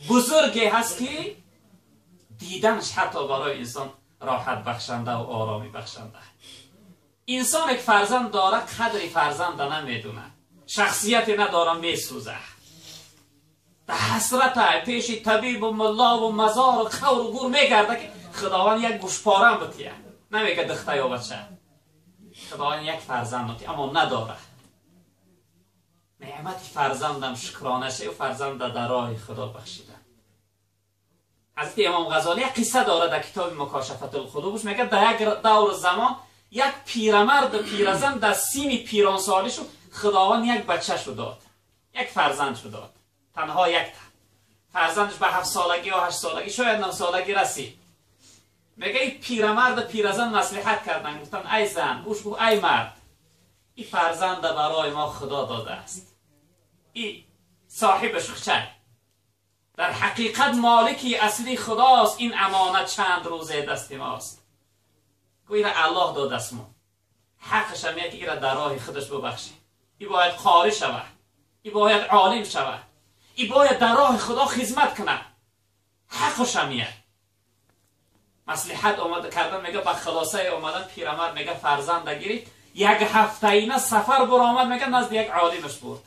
бузурге ҳаст ки диданаш ҳатто барои инсон роҳат бахшанда ва оромӣ бахшанда. Инсоне ки фарзанд дорад, қадри фарзанда намедонад, шахсияте надорад, месӯзад, дар ҳасрата пеши табибу муллову мазору қавру гур мегардад ки Худованд як гӯшпорам бития. Намега духта ё бача, Худованд як фарзанд бития, аммо надорад. Неъмати фарзандам шукрона ше фарзанда дар роҳи Худо бахшида. Ҳазрати Имом Ғазолӣ як қисса дорад дар китоби Мукошафатулқулуб. Мегӯяд, дар як давру замон як пирамарду пиразан дар синни пиронсолишу Худованд як бачашу дод, як фарзандшу дод, танҳо як фарзандаш ба 7 солагӣ ё 8 солагӣ, шояд 9 солагӣ расид. Мега, ин пирамарду пиразан маслиҳат карданд, гуфтанд: «Ай зан», уш гуфт: «Ай мард, ин фарзанда барои мо Худо додааст, и соҳибаш хучай, дар ҳақиқат молики аслӣ Худост, ин амонат чанд рӯзе дасти мост». Гӯ, ира Аллоҳ додааст мо, ҳаққашам яки ира дар роҳи худаш бубахшем. И бояд қорӣ шавад, и бояд олим шавад, и бояд дар роҳи Худо хизмат кунад, ҳаққашам як. Маслиҳат омада кардан, мега, ба хулосае омадан. Пирамард, мега, фарзанда гирифт, як ҳафтаина сафар буромад, мега, назди як олимаш бурд.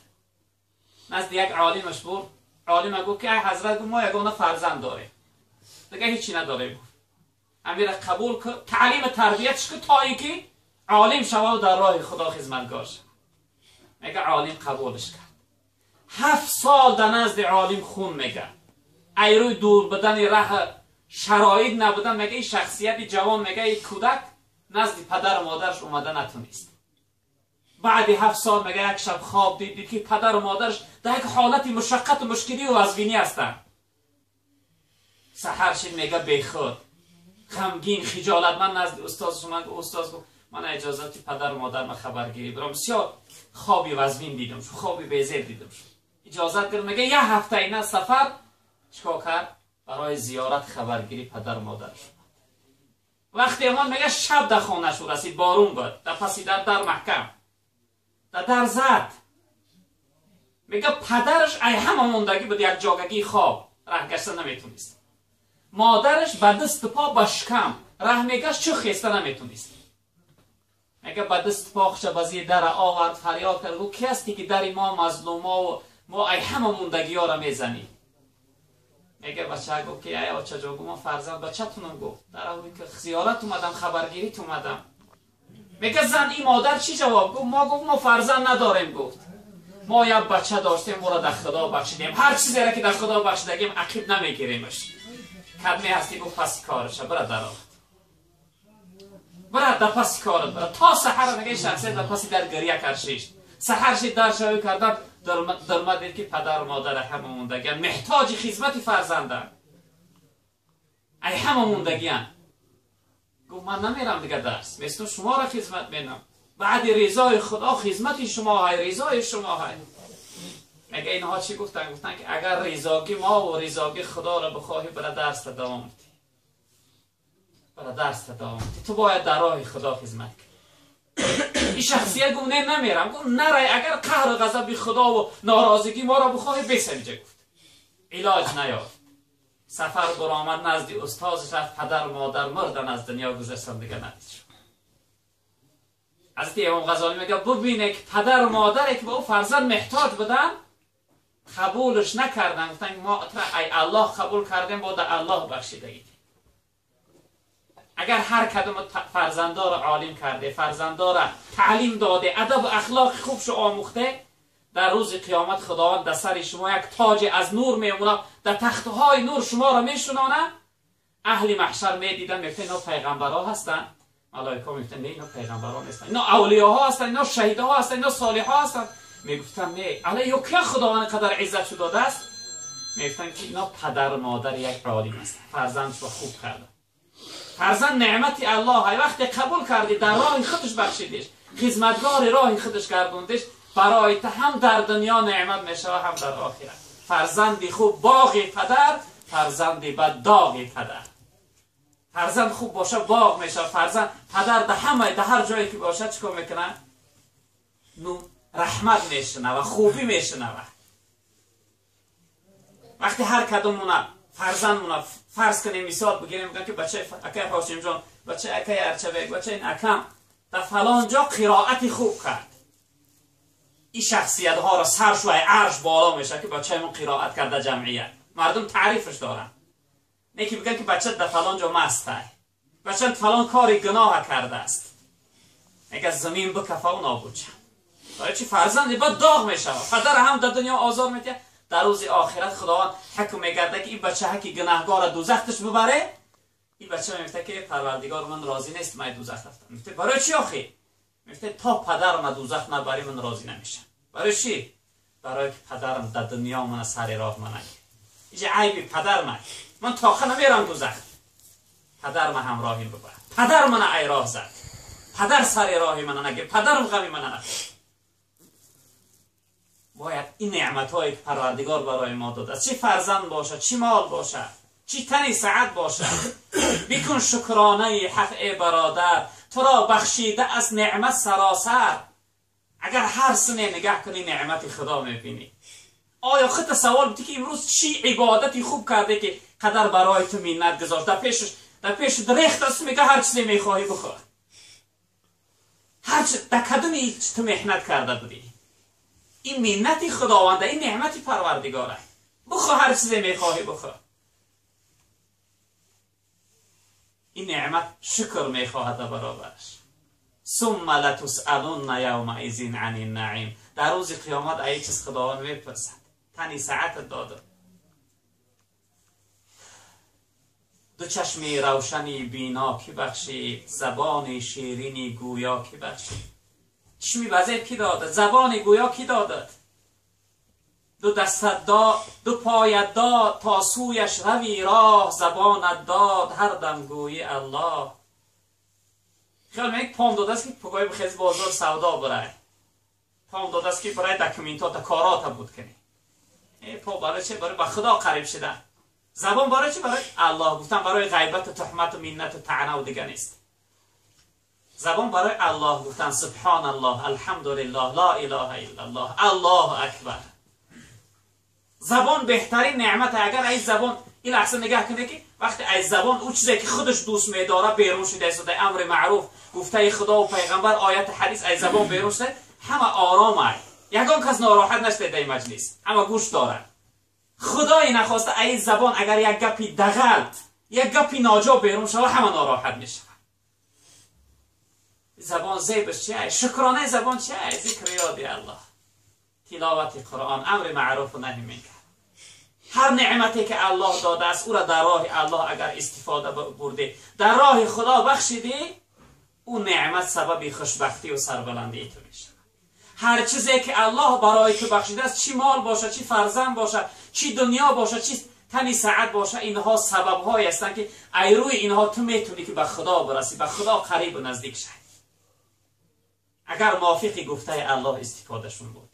Назди як олимаш бурд. Олима гуфт ки: «Ай ҳазрат», гуфт, «мо ягона фарзанд дорем, дига ҳечи надорем», гуфт, «амира қабул ку, таълиму тарбиятш ку, то ин ки олим шавад, дар роҳи Худо хизматгор шавад». Мега, олим қабулш кард. 7 сол дар назди олим хун. Мега, айрӯи дур будани раҳ, шароит набудан, мега, ин шахсияти ҷавон, мега, ин кӯдак назди падару модараш омада натунист. Баъди 7 сол, мега, як шаб хоб дид, дид ки падару модараш дар як ҳолати мушаққату мушкилию вазвинӣ ҳастанд. Саҳар шид, мега, бехуд, ғамгин, хиҷолатманд назди устозаш омад. Устоз гуфт: «Ман иҷозати падару модарма хабаргирӣ бирам, бисёр хоби вазвин дидам, хоби безеб дидам», иҷозат гирифт. Мега, як ҳафта ина сафар чикор кард? Барои зиёрат, хабаргирӣ падару модараш. Вақте омад, мега, шаб дар хонашу расид, борун буд, дар паси дар, дар маҳкам дар дар зад. Мега, падараш ай ҳама мондагӣ буд, як ҷогагии хоб, раҳ гашта наметонист. Модараш ба дасту по, ба шикам раҳ мегашт, чӯ хеста наметонист. Мега, ба дасту по хуча ба зир дара овард, фарёд кард, гуфт: «Ки ҳасти ки дари мо, мазлумову мо ай ҳама мондагиёра мезанӣ?» Мега, бача гуфт ки: «Ай очаҷон», гуфт, «мо фарзанд бачатунам», гуфт, «дар ки зиёрат омадам, хабаргирит омадам». Мега, зан, ин модар чӣ ҷавоб гуфт? «Мо», гуфт, «мо фарзанд надорем», гуфт, «мо як бача доштем, ӯро дар Худо бахшидем. Ҳар чизеро ки дар Худо бахшидагем, ақиб намегиремаш. Кадме ҳастӣ?» Гуфт: «Паси кораша бира, даромад бира, дар паси корат бира». То саҳара, мега, ин шахсият дар паси дар гиря кард, шишт. Саҳар шид, дар шавӣ кардан, дарма дид ки падару модара ҳама мондагиан, меҳтоҷи хизмати фарзанданд, ай ҳама мондагиан. Гуфт: «Ман намерам дига дарс, местум шуморо хизмат менам. Баъди ризои Худо хизмати шумо ҳай, ризои шумо ҳай». Мега, инҳо чӣ гуфтанд? Гуфтанд ки агар ризогӣ мову ризогӣ Худоро бихоҳӣ, бира, дарста давом бидӣ, бира, дарста давом бидӣ, ту бояд дар роҳи Худо хизмат кунӣ». Ин шахсият гуфт: «Не, намерам». Гуфт: «Нарай, агар қаҳру ғазаби Худову норозигӣ моро бихоҳӣ, бесамиҷа», гуфт. Илоҷ наёфт, сафар баромад, назди устозаш рафт. Падару модар мурдан, аз дунё гузаштан, дига надид шуд. Ҳазрати Имом Ғазолӣ мегӯяд: бубине ки падару модаре ки ба ӯ фарзанд меҳтоҷ буданд, қабулш накарданд. Гуфтанд: «Мо ай Аллоҳ қабул кардем, бо да Аллоҳ бахшидагӣ». Агар ҳар кадом фарзандоро олим карде, фарзандора таълим доде, адабу ахлоқи хубшо омӯхте, дар рӯзи қиёмат Худованд дар сари шумо як тоҷе аз нур мемонад, дар тахтҳои нур шуморо мешунонад. Аҳли маҳшар медиданд, мегуфтанд: «Ино пайғамбарҳо ҳастанд». Малоика мегуфтанд: «Не, ино пайғамбарҳо нестанд, ино авлиёҳо ҳастанд, ино шаҳидҳо ҳастанд, ино солиҳҳо ҳастанд». Мегуфтанд: «Не, ала ё кия Худованд қадар иззатшо додааст?» Мегуфтанд ки ино падару модари як олим ҳастанд, фарзандшо хуб карда. Фарзанд неъмати Аллоҳ. Вақте қабул кардӣ, дар роҳи худаш бахшидиш, хизматгори роҳи худаш гардондиш, барои ту ҳам дар дунё неъмат мешавад, ҳам дар охират. Фарзанди хуб боғи падар, фарзанди бад доғи падар. Фарзанд хуб боша, боғ мешавад фарзанд. Падар да ҳама, да ҳар ҷое ки бошад, чӣ кор мекунад? Ну раҳмат мешунава, хубӣ мешунава. وقتی هر کدومونه فرزندمونه فرض کنیم، مثال بگیریم، میگن که بچه اکای هاشم جان، بچه اکای ارچبک، بچه این اکم در فلان جا قرائت خوب کرد، این شخصیت ها را سرش و عرش بالا میشه که بچه من قرائت کرده، جمعیت مردم تعریفش دارن. نه که بگن که بچه در فلان جا مسته، بچه فلان کاری گناه کرده است، اگه زمین بکفه و نابود شه. برای چی؟ فرزند بعد داغ میشه، پدر هم در دنیا آزار میده، در روز آخرت خداوند حکم میگرده که این بچه که گناهگار دوزختش ببره. این بچه میگه که پروردگار من راضی نیست، من دوزخ رفتم. میگه برای چی آخی؟ میگه تا پدرم دوزخ نبری من راضی نمیشم. برای چی؟ برای که پدرم در دنیا من سر راه من نگیره. اینجا عیب پدر من، من تا نمیرم دوزخ، پدر من همراهیم ببره، پدر من ای راه زد، پدر سر راهی من نگیره، پدرم غمی من نخوره. باید این نعمت هایی که پروردگار برای ما داده است، چی فرزند باشه، چی مال باشه، چی تنی سعد باشه، بکن شکرانه حق ای برادر، تو را بخشیده از نعمت سراسر. اگر هر سنه نگاه کنی نعمت خدا میبینی. آیا خودت سوال بودی که امروز چی عبادتی خوب کرده که قدر برای تو منت گذاشت؟ در پیش درخت است، میگه هر چیزی میخواهی بخور. هر چیز در کدومی تو محنت کرده بودی؟ این منت خداونده، این نعمت پروردگاره. بخور هر چیزی میخواهی بخور. این نعمت شکر میخواهد برابرش. ثم لتسألن یومئذ عن النعیم. در روز قیامت ای چیز خداوند میپرسد. تنی ساعت داده، دو چشمی روشنی بینا کی بخشید، زبان شیرینی گویا کی بخشید. چشمی وزیر کی داده، زبان گویا کی داده؟ دو دستت داد، دو پایت داد تا سویش روی راه، زبانت داد هر دم گویی الله. خیال من یک پام داده است که پگاه بخیز بازار سودا برای، پام داده است که برای دکومنتات کارات بود کنی. ای پا برای چه؟ برای با خدا قریب شدن. زبان برای چه؟ برای الله گفتن، برای غیبت و تهمت و منت و طعنه و دیگه نیست. زبان برای الله گفتن، سبحان الله، الحمدلله، لا اله الا الله، الله اکبر. زبان بهترین نعمت. اگر این زبان این لحظه نگاه کنه که وقتی از زبان او چیزی که خودش دوست می‌داره بیرون شده است، امر معروف گفته خدا و پیغمبر، آیت حدیث از زبان بیرون شده، همه آرامه، یگان کس ناراحت نشده در مجلس، همه گوش داره. خدای نخواسته ای زبان اگر یک گپی دغلت، یک گپی ناجا بیرون شوه، همه ناراحت میشه. زبان زیبش چیه؟ شکرانه زبان چیه؟ ذکر یاد الله، تلاوت قرآن، امر معروف و نهی منکر. هر نعمتی که الله داده است او را در راه الله اگر استفاده برده، در راه خدا بخشیدی، او نعمت سبب خوشبختی و سربلندی تو میشه. هر چیزی که الله برای تو بخشیده است، چی مال باشه، چی فرزند باشه، چی دنیا باشه، چی تنی سعد باشه، اینها سبب هایی هستند که ای روی اینها تو میتونی که به خدا برسی، به خدا قریب و نزدیک شی، اگر موافق گفته الله استفاده شون بودی.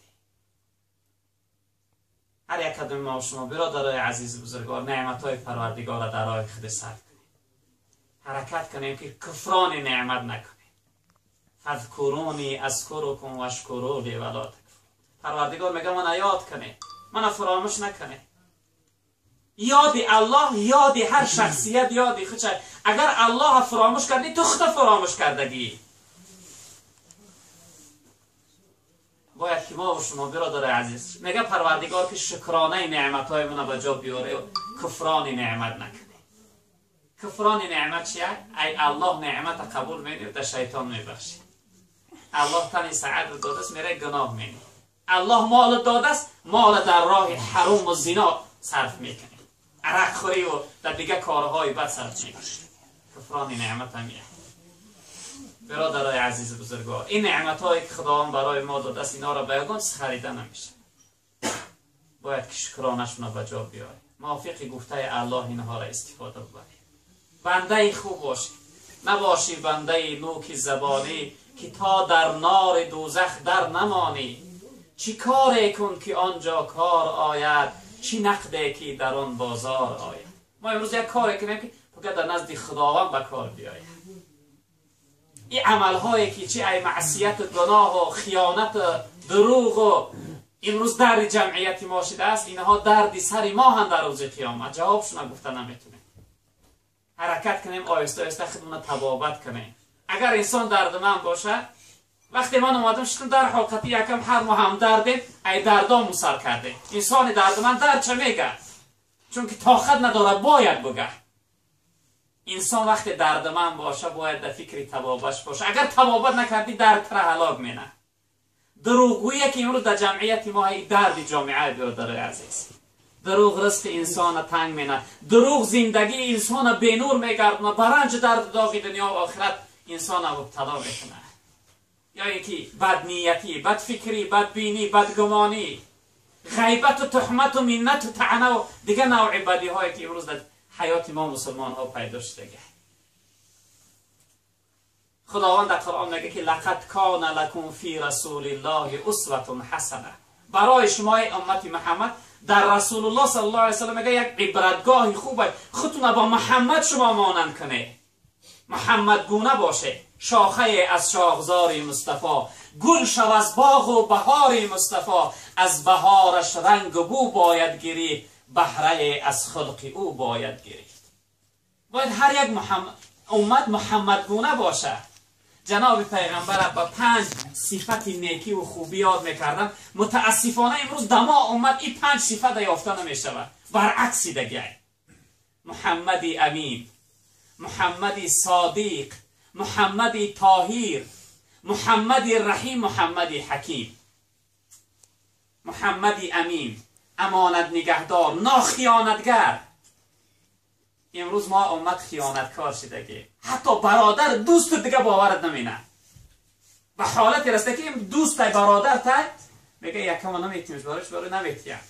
هر یک کدوم ما و شما برادرای عزیز بزرگوار، نعمت های پروردگار را در راه خود صرف کنیم، حرکت کنیم که کفران نعمت نکنیم. فاذکرونی اذکرکم واشکروا لی ولا تکفرون. پروردگار میگه من یاد کنه، من فراموش نکنه. یاد الله، یاد هر شخصیت، یاد خود. اگر الله فراموش کردی تو خود فراموش کردگی. باید که ما و شما برادر عزیز، میگه پروردگار که شکرانه نعمت های من به جا بیاره و کفران نعمت نکنه. کفران نعمت چیه؟ ای الله نعمت قبول میده و در شیطان میبخشه. الله تنی سعد داده است، میره گناه میده. الله مال داده است، مال در راه حرام و زنا صرف میکنه، عرق خوری و در دیگه کارهای بد صرف میکنه. کفران نعمت همیه. برادرای عزیز بزرگوار، این نعمت هایی که خداوند برای ما داده است، اینا را به یگان چیز خریده نمیشه. باید که شکرانشون را به جا بیاریم، موافق گفته الله اینها را استفاده ببریم. بنده خوب باشی، نباشی بنده نوک زبانی که تا در نار دوزخ در نمانی. چی کار کن که آنجا کار آید، چی نقده که در آن بازار آید. ما امروز یک کار کنیم که فقط در نزد خداوند به کار بیاید. این عملهایی که چی ای معصیت و گناه و خیانت و دروغ و Имрӯз дарди ҷамъияти мо шидааст, инҳо дарди сари мо ҳам дар рӯзи қиёмат. Ҷавобшона гуфта наметунем. Ҳаракат кунем, оҳиста оҳиста худмона табобат кунем. Агар инсон дардманд бошад, вақте ман омадам шитам дар ҳолқати якам ҳар мо ҳам дардем, ай дардо мусар кардем. Инсони дардманд дард ча мегӯяд? Чунки тоқат надорад, бояд бигӯяд. Инсон вақте дардманд боша, бояд дар фикри табобатш боша. Агар табобат накардӣ, дард тра ҳалок мена. Дурӯғгӯие ки имрӯз дар ҷамъияти мо дарди ҷомеа, бародарои азиз. Дурӯғ ризқи инсона танг мена, дурӯғ зиндагии инсона бенур мегардона, ба ранҷу дарду доғи дунё ва охират инсона мубтало мекунад. Ё ин ки бадниятӣ, бадфикрӣ, бадбинӣ, бадгумонӣ, ғайбату туҳмату миннату таънаву дигар навъи бадиҳое ки имрӯз дар ҳаёти мо мусулмонҳо пайдо шудага. Худованд дар Қуръон мегӯяд ки лақад кона лакум фи расулиллоҳи усватун ҳасана. Барои шумо эй уммати Муҳаммад дар Расулуллоҳ саллаллоҳу алайҳи васаллам мегӯяд як ибратгоҳи хуб аст. Худтона бо Муҳаммад шумо монанд кунед, муҳаммадгуна бошед. Шохае аз шохзори Мустафо, гул шав аз боғу баҳори Мустафо, аз баҳораш рангу бӯ бояд гирифт, баҳрае аз хулқи ӯ бояд гирифт. Бояд ҳар як уммат муҳаммадгуна бошад. Ҷаноби пайғамбара ба 5 сифати некиву хубӣ ёд мекардам. Мутаассифона имрӯз дамо уммат ин 5 сифата ёфта намешавад, баръакси дагай. Муҳаммади амин, Муҳаммади содиқ, Муҳаммади тоҳир, Муҳаммади раҳим, Муҳаммади ҳаким. Муҳаммади амин, амонат нигаҳдор, нохиёнатгар. Имрӯз мо уммат хиёнаткор шидагӣ. Ҳатто бародар дӯсту дига боварат намена. Ба ҳолате расида ки дӯстай бародартай мега якама наметимш, барош барои наметиям.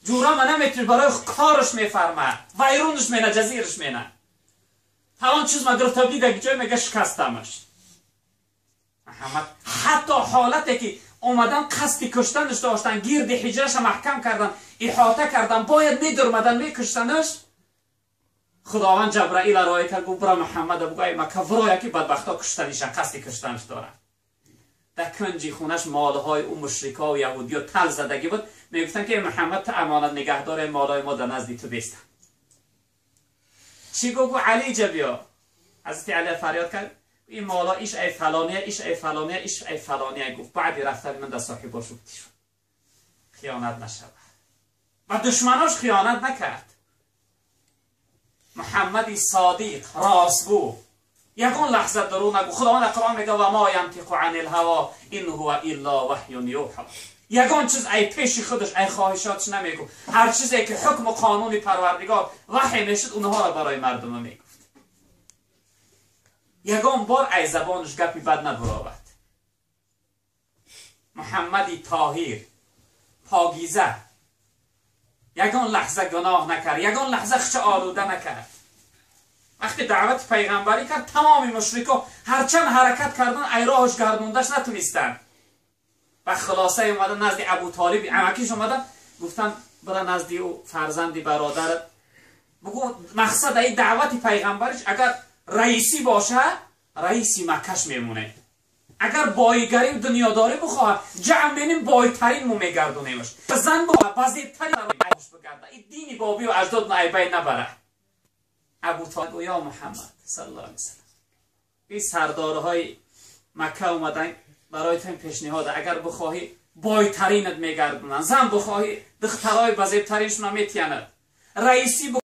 Ҷурама наметимш, барои корш мефарма, вайрунш мена, ҷазирш мена. Ҳамон чиз ма гирифта дидаги ҷой мега шикастамаш. Муҳаммад ҳатто ҳолате ки омадан қасди куштанаш доштан, гирди ҳиҷраша маҳкам кардан, иҳота кардан, бояд медурмадан, мекуштанаш, Худованд Ҷабраила роя кард, гуфт бира Муҳаммада бугӯ ай Макка вроя ки бадбахто куштанишан, қасди куштанаш дорад. Дар кунҷи хунаш молҳои ӯ мушрикҳо ва яҳудиё тал задагӣ буд. Мегуфтанд ки эй Муҳаммад, ту амонат нигаҳдори молҳои мо дар назди ту бестанд. Чӣ гуфт? Гуфт Алӣ ҷа биё. Ҳазрати Алӣ фарёд кард ин мола иш ай фалония, иш ай фалония, иш ай фалония. Гуфт баъди рафтани ман дар соҳибош шуд. Хиёнат нашавад. Ба душманош хиёнат накард. Муҳаммади содиқ, ростгӯ, ягон лаҳза дурӯғ нагӯ. Худованд дар Қуръон мегӯяд ва мо янтиқу ани лҳаво ин ҳува илла ваҳюн юҳа. Ягон чиз ай пеши худаш, ай хоҳишотш намегӯ. Ҳар чизе ки ҳукму қонуни Парвардигор ваҳй мешуд, онҳоро барои мардума мегуфт. Ягон бор ай забонаш гапи бад набуровад. Муҳаммади тоҳир, покиза, ягон лаҳза гуноҳ накард, ягон лаҳза хича олуда накард. Вақте даъвати пайғамбарӣ кард, тамоми мушрико ҳарчанд ҳаракат кардан, ай роҳаш гардондаш натунистанд. Ва хулосае омадан назди Абутолиб, амакиш омадан, гуфтанд бира назди ӯ фарзанди бародарат бугӯ, мақсад ай даъвати пайғамбариш агар раисӣ бошад, раиси Маккаш мемонед. Агар боигарӣ дунёдорӣ бихоҳад, ҷамъ меним, бойтарин мо мегардонемаш. Зан базебтарин бигарда, ин дини бобию аҷдод наайбай набара. Абутолиб ё Муҳаммад саллаллоҳу алайҳи васаллам, ин сардорҳои Макка омадан барои ту пешниҳода, агар бихоҳӣ бойтаринат мегардонанд, зан бихоҳӣ духтарои базебтариншона метиянад, раисӣ.